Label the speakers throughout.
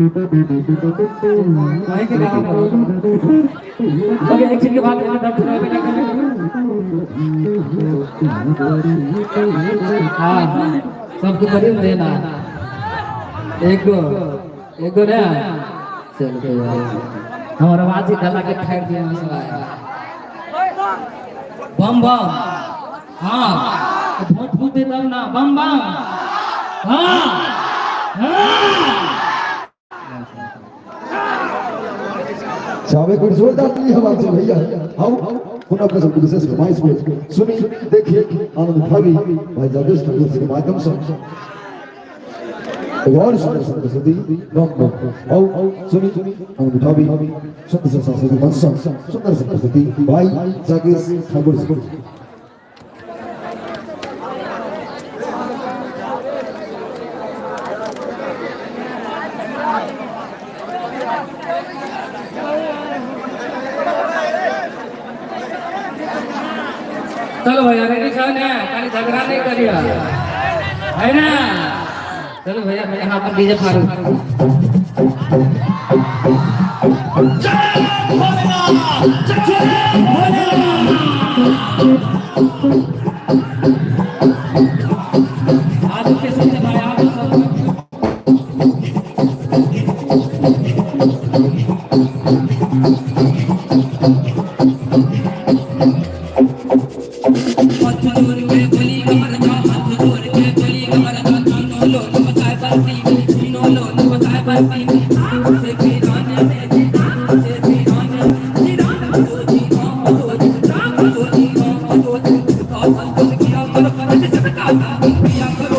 Speaker 1: वहीं के गाँव करो। ओके, एक चीज के बात दर्द हो बेटा। हाँ, सबको करीब देना। एक गो, एक गो ना। चलो भैया, हमारा आवाज ही गला के ठहर दिया मसला है। बम बम, हाँ भोट फूट दे तब ना। बम बम, हाँ हाँ।
Speaker 2: चाहे एक जोरदार ताली हवा से भैया। हम पुनः अपने सबके विशेष फरमाइश को सुनी, देखी, आनंद उठावी भाई जागेश ठाकुर के माध्यम से एक और सुंदर सुंदर प्रस्तुति बम बम। आओ सुनी, आनंद उठावी सुंदर सुंदर सांस्कृतिक मंच सुंदर सुंदर प्रस्तुति भाई जागेश ठाकुर जी।
Speaker 1: चलो भैया, रेडी छो ने? खाली झगड़ा नहीं करियो, है ना? चलो भैया, मैं यहाँ पर डीजे फाड़ू। आज के सुनते भाई, आप सब।
Speaker 3: हाथ जोड़ के बोली कमर जा, हाथ जोड़ के बोली कमर जा, तीनों लोग बसाए बस्ती में, तीनों लोग बसाए बस्ती में, से फिराने में जी, से फिराने जी, राम तो जी, राम तो जी, राम तो जी, राम तो जी, तो संतोष किया करो, सबका किया करो।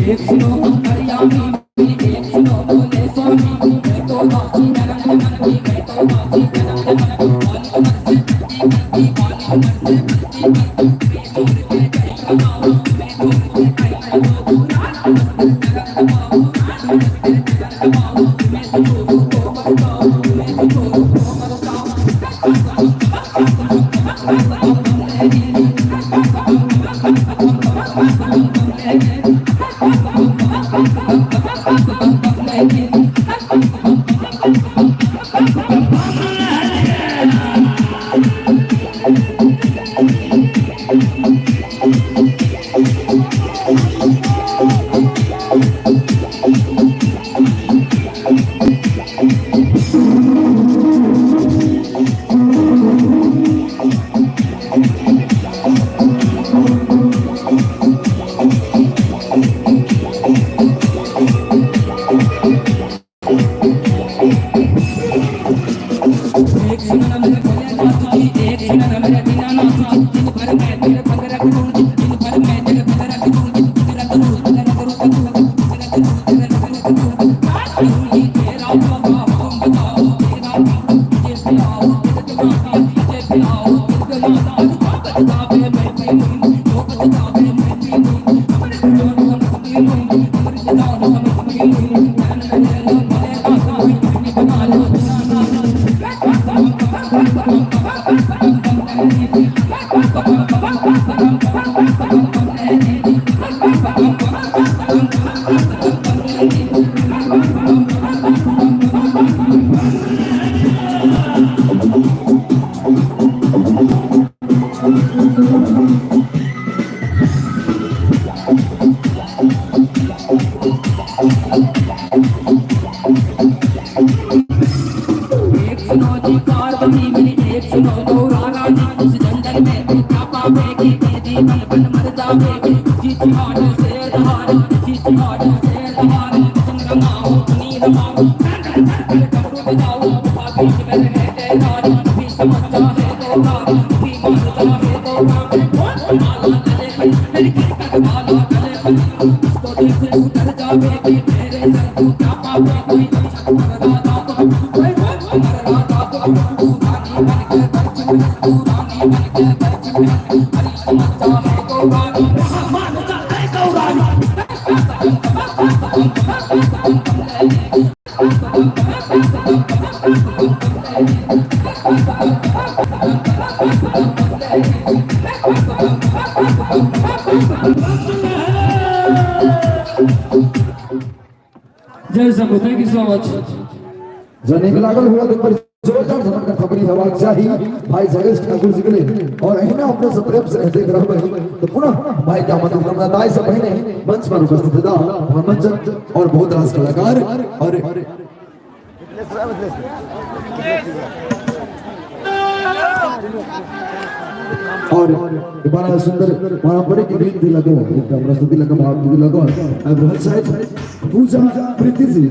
Speaker 3: एक सुनो अंतर्यामी, एक सुनो बोले स्वामी, मैं तो दासी जनम मन की, मैं तो दासी जनम मन की, काली उमर से भक्ति करती, काली उमर से भक्ति करती, मैं दूर के कहीं कमाऊं, मैं दूर के कहीं कमाऊं, रात मस्त जगत कमाऊं, रात मस्त जगत कमाऊं, मैं तो छोड़ू तो पछताऊं, मैं तो छोड़ू तो पछताऊं। एक सुनो ना मेरे भोलेनाथ जी, एक सुनो ना मेरे दीनानाथ जी, दिन भर मैं तेरे भंग रख दूं, दिन भर मैं तेरे भंग रख दूं, तेरा करूं तेरा करूं तेरा करूं तेरा करूं, करूं तेरा बाबा हुक्म बताओ, तेरा मुझे पिलाओ, तेरे माफी मुझे पिलाओ, तेरे माता जो बचतावे मैं पी लूं, जो बचतावे मैं पी लूं, अमृत जान समझ पी लूं, अमृत जान समझ पी लूं, ज्ञान में ले लो भोलेनाथ, कोई बना लो दीनानाथ। एक सुनो जी पार्वती मिली, एक सुनो गौरा रानी, उस जंगल में तू क्या पावेगी, तेरी बन बन मर जावेगी, जी चिहाड़ शेर दहाड़, जी चिहाड़ शेर दहाड़, तुम रमाओ तुनी रमाओ। अरे डमरू बजाओ भाभी में रहते राज भी समझ जाए तो राम भी मान जाए तो राम माला गले पर मेरी करकट माला गले पर उसको देख तू डर जावेगी मेरे सर तू क्या पावेगी अमर राजा को अमर राजा को तू रानी बन के बैठ तू रानी बन के बैठ हरी समझ जाए तो राम मान जाए तो राम।
Speaker 1: जय Shambhu, thank you so much.
Speaker 2: जने के लागल हुआ तो पर जोरदार झमक थपड़ी हवा चाही भाई जगेश ठाकुर जी के लिए। और एहिना अपने से प्रेम से देख रहबै तो पुनः भाई का मतलब कामना से पहले मंच पर उपस्थित था हमर मंचन और बहुत रास कलाकार और बड़ा सुंदर पारंपरिक गीत लगो एकदम प्रस्तुति लगो भाव गीत लगो अब रहल शायद पूजा प्रीति जी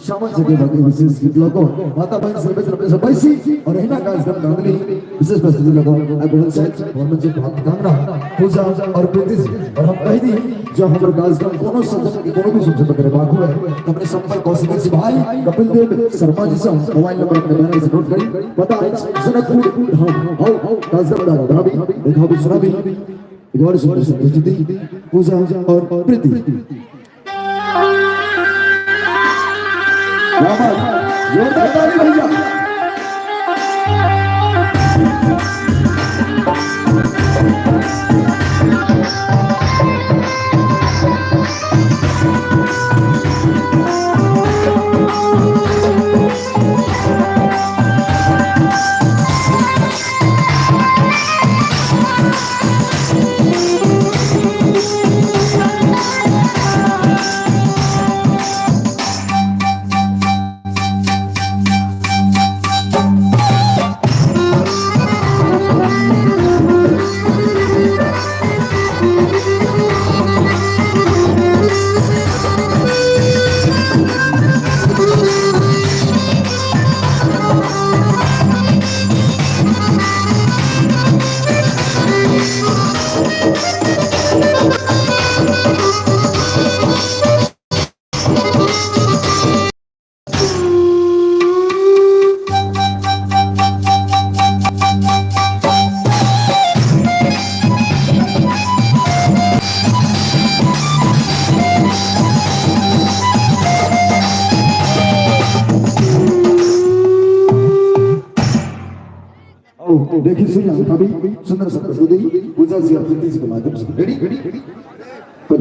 Speaker 2: श्यामल जी के बाकी विशेष गीत लगो माता बहन सर्वे अपने सब बैसी और एहिना कार्यक्रम गांगली विशेष प्रस्तुति लगो अब रहल शायद मोहम्मद जी भाग कांगड़ा पूजा और प्रीति जी। और हम कह दी जो हमर कार्यक्रम कोनो सज्जन के कोनो भी सुझाव करे बाकू है तो अपने संपर्क कौशिक जी भाई कपिल देव शर्मा जी से मोबाइल नंबर अपने बैनर से नोट करी पता है जनकपुर धाम। आओ कार्यक्रम दादा भाभी देखा भी सुना भी एक और सुंदर प्रस्तुति पूजा और प्रीति। जोरदार ताली भैया। देखिए सुनिए अभी सुंदर सा प्रस्तुति पूजा जी और प्रीति जी के माध्यम से। रेडी पर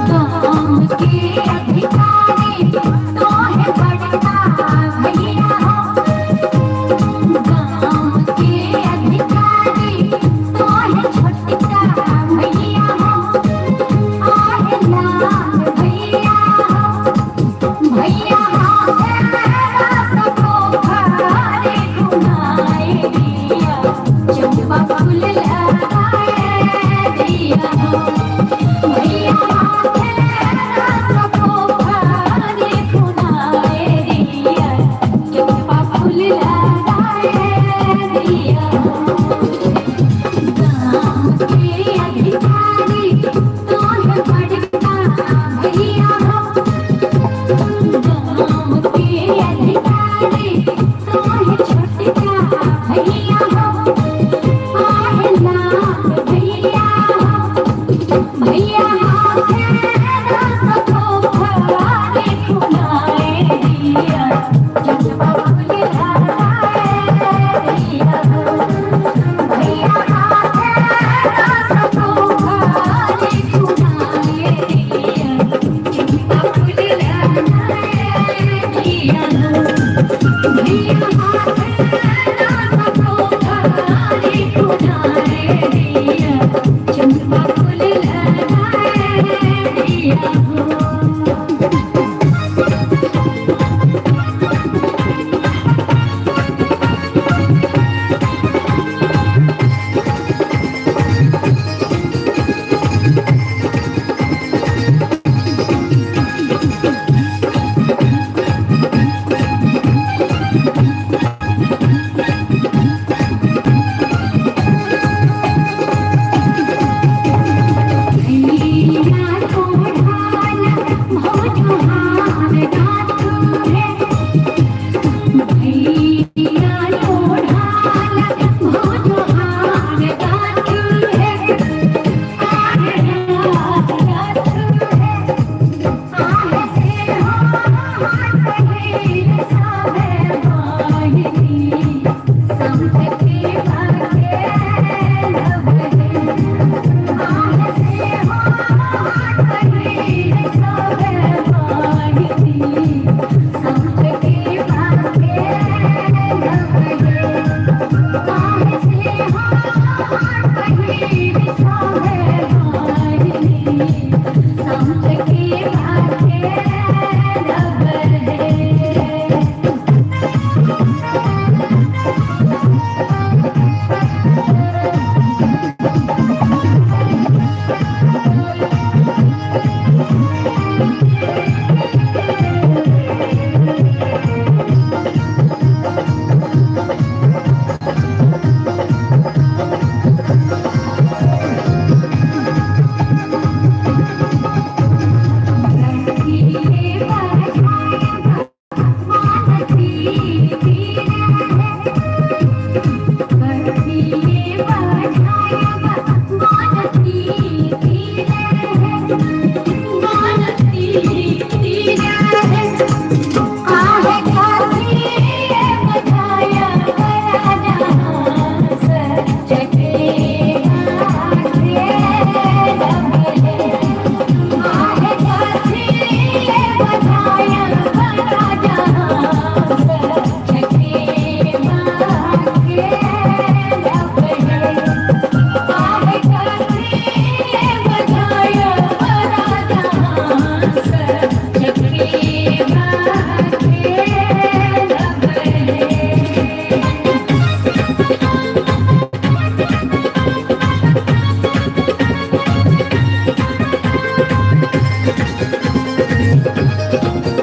Speaker 4: गांव के अधिकारी तो है बड़का भैया हो, गांव के अधिकारी तो है छोटका भैया हो, आहे लाल भैया हो, भैया हो सबको घरे घुमाए दिया, चंपा फूल लगाए दिया हो, भैया सबको घरे घुमाए दिया, चंपा फूल लगाए दिया। गांव के अधिकारी तो है बड़का भैया हो, गांव के अधिकारी तो है छोटका भैया हो।